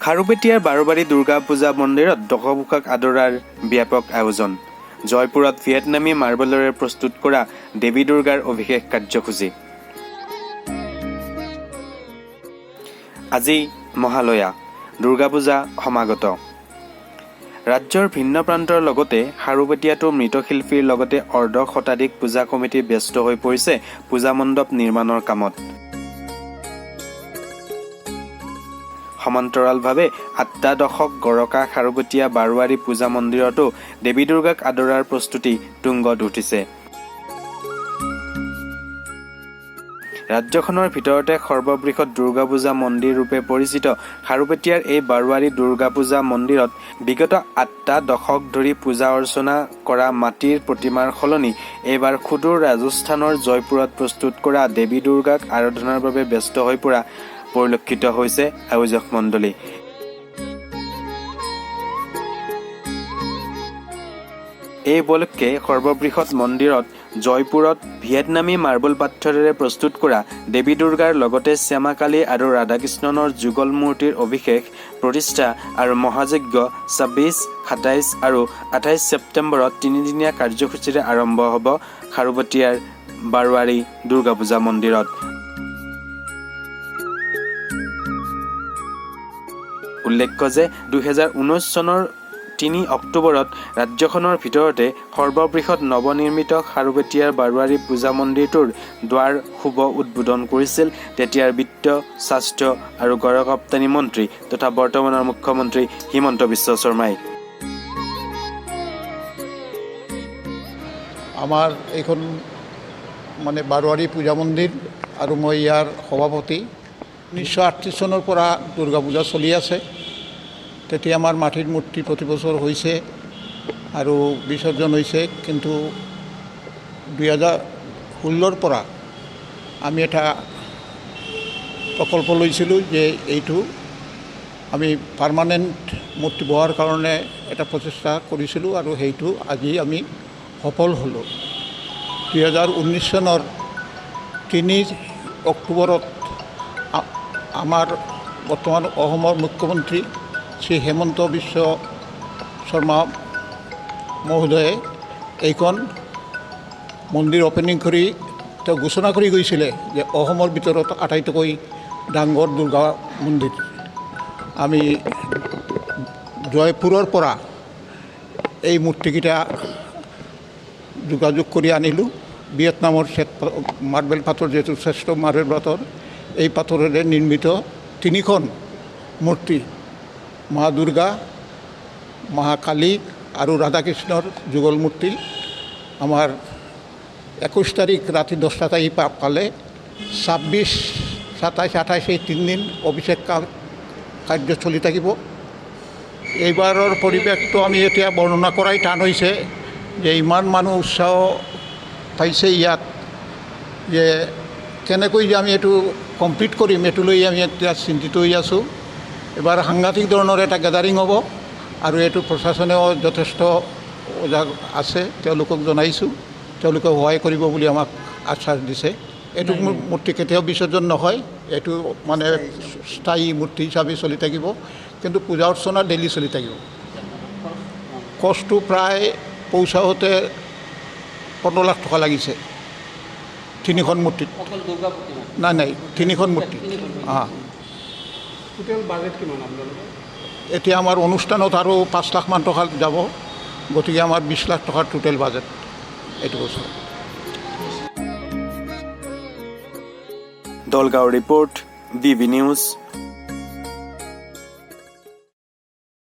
খাৰুপেটীয়াৰ বাৰোৱাৰী দুৰ্গা পূজা মন্দিৰত দশভূষাক আদৰাৰ ব্যাপক আয়োজন। জয়পুৰত ভিয়েটনামী মাৰ্বলেৰে প্ৰস্তুত কৰা দেৱী দুৰ্গাৰ অভিষেক কাৰ্যসূচী। আজি মহালয়া, দুৰ্গা পূজা সমাগত। ৰাজ্যৰ ভিন্ন প্ৰান্তৰ লগতে খাৰুপেটীয়াতো মৃৎশিল্পীৰ লগতে অৰ্ধ শতাধিক পূজা কমিটি ব্যস্ত হৈ পৰিছে পূজা মণ্ডপ নিৰ্মাণৰ কামত। সমান্তৰালভাৱে ৮টা দশক গৰকা খাৰুপেটীয়া বাৰোৱাৰী পূজা মন্দিৰতো দেৱী দুৰ্গাক আদৰাৰ প্ৰস্তুতি তুংগত উঠিছে। ৰাজ্যখনৰ ভিতৰতে সৰ্ববৃহৎ দুৰ্গা পূজা মন্দিৰ ৰূপে পৰিচিত খাৰুপেটীয়াৰ এই বাৰোৱাৰী দুৰ্গা পূজা মন্দিৰত বিগত ৮টা দশক ধৰি পূজা অৰ্চনা কৰা মাটিৰ প্ৰতিমাৰ সলনি এইবাৰ সুদূৰ ৰাজস্থানৰ জয়পুৰত প্ৰস্তুত কৰা দেৱী দুৰ্গাক আৰাধনাৰ বাবে ব্যস্ত হৈ পৰা পৰিলক্ষিত হৈছে আয়োজক মণ্ডলী। এই উপলক্ষে সৰ্ববৃহৎ মন্দিৰত জয়পুৰত ভিয়েটনামী মাৰ্বল পাথৰেৰে প্ৰস্তুত কৰা দেৱী দুৰ্গাৰ লগতে শ্যামাকালী আৰু ৰাধাকৃষ্ণনৰ যুগল মূৰ্তিৰ অভিষেক, প্ৰতিষ্ঠা আৰু মহাযজ্ঞ 26, 27 আৰু 28 ছেপ্টেম্বৰত তিনিদিনীয়া কাৰ্যসূচীৰে আৰম্ভ হ'ব খাৰুপেটীয়াৰ বাৰোৱাৰী দুৰ্গা পূজা মন্দিৰত। উল্লেখ্য যে 2019 চনৰ 3 অক্টোবৰত ৰাজ্যখনৰ ভিতৰতে সৰ্ববৃহৎ নৱনিৰ্মিত খাৰুপেটীয়াৰ বাৰোৱাৰী পূজা মন্দিৰটোৰ দ্বাৰ শুভ উদ্বোধন কৰিছিল তেতিয়াৰ বিত্ত, স্বাস্থ্য আৰু গড়কাপ্তানি মন্ত্ৰী তথা বৰ্তমানৰ মুখ্যমন্ত্ৰী হিমন্ত বিশ্ব শৰ্মাই। আমাৰ এইখন মানে বাৰোৱাৰী পূজা মন্দিৰ আৰু মই ইয়াৰ সভাপতি। 1938 চনৰ পৰা দুৰ্গা পূজা চলি আছে। তেতিয়া আমাৰ মাটিৰ মূৰ্তি প্ৰতি বছৰ হৈছে আৰু বিসৰ্জন হৈছে, কিন্তু 2016 পৰা আমি এটা প্ৰকল্প লৈছিলোঁ যে এইটো আমি পাৰ্মানেণ্ট মূৰ্তি বহাৰ কাৰণে এটা প্ৰচেষ্টা কৰিছিলোঁ আৰু সেইটো আজি আমি সফল হ'লোঁ। 2019 চনৰ 3 অক্টোবৰত আমাৰ বৰ্তমান অসমৰ মুখ্যমন্ত্ৰী শ্ৰী হেমন্ত বিশ্ব শৰ্মা মহোদয়ে এইখন মন্দিৰ অ'পেনিং কৰি তেওঁ ঘোষণা কৰি গৈছিলে যে অসমৰ ভিতৰত আটাইতকৈ ডাঙৰ দুৰ্গা মন্দিৰ। আমি জয়পুৰৰ পৰা এই মূৰ্তিকেইটা যোগাযোগ কৰি আনিলোঁ। ভিয়েটনামৰ মাৰ্বেল পাথৰ, যিহেতু শ্ৰেষ্ঠ মাৰ্বেল পাথৰ, এই পাথৰেৰে নিৰ্মিত 3খন মূৰ্তি, মা দুৰ্গা, মহাকালী আৰু ৰাধাকৃষ্ণৰ যুগল মূৰ্তি আমাৰ 21 তাৰিখ ৰাতি 10টাত আহি পালে। 26, 27, 28 এই 3 দিন অভিষেক কাৰ্য চলি থাকিব। এইবাৰৰ পৰিৱেশটো আমি এতিয়া বৰ্ণনা কৰাই টান হৈছে যে ইমান মানুহ উৎসাহ পাইছে ইয়াত, যে কেনেকৈ যে আমি এইটো কমপ্লিট কৰিম এইটো লৈ আমি এতিয়া চিন্তিত হৈ আছোঁ। এবাৰ সাংঘাতিক ধৰণৰ এটা গেডাৰিং হ'ব আৰু এইটো প্ৰশাসনেও যথেষ্ট সজাগ আছে, তেওঁলোকক জনাইছোঁ, তেওঁলোকে সহায় কৰিব বুলি আমাক আশ্বাস দিছে। এইটো মূৰ্তি কেতিয়াও বিসৰ্জন নহয়, এইটো মানে স্থায়ী মূৰ্তি হিচাপে চলি থাকিব, কিন্তু পূজা অৰ্চনা ডেইলি চলি থাকিব। কষ্টটো প্ৰায় পৌঁছাওঁতে 15 লাখ টকা লাগিছে 3খন মূৰ্তিত। নাই নাই, 3খন মূৰ্তি। অঁ, এতিয়া আমাৰ অনুষ্ঠানত আৰু 5 লাখমান টকা যাব, গতিকে আমাৰ 20 লাখ টকাৰ টোটেল বাজেট এইটো বছৰ। Dalgaon report, BB news.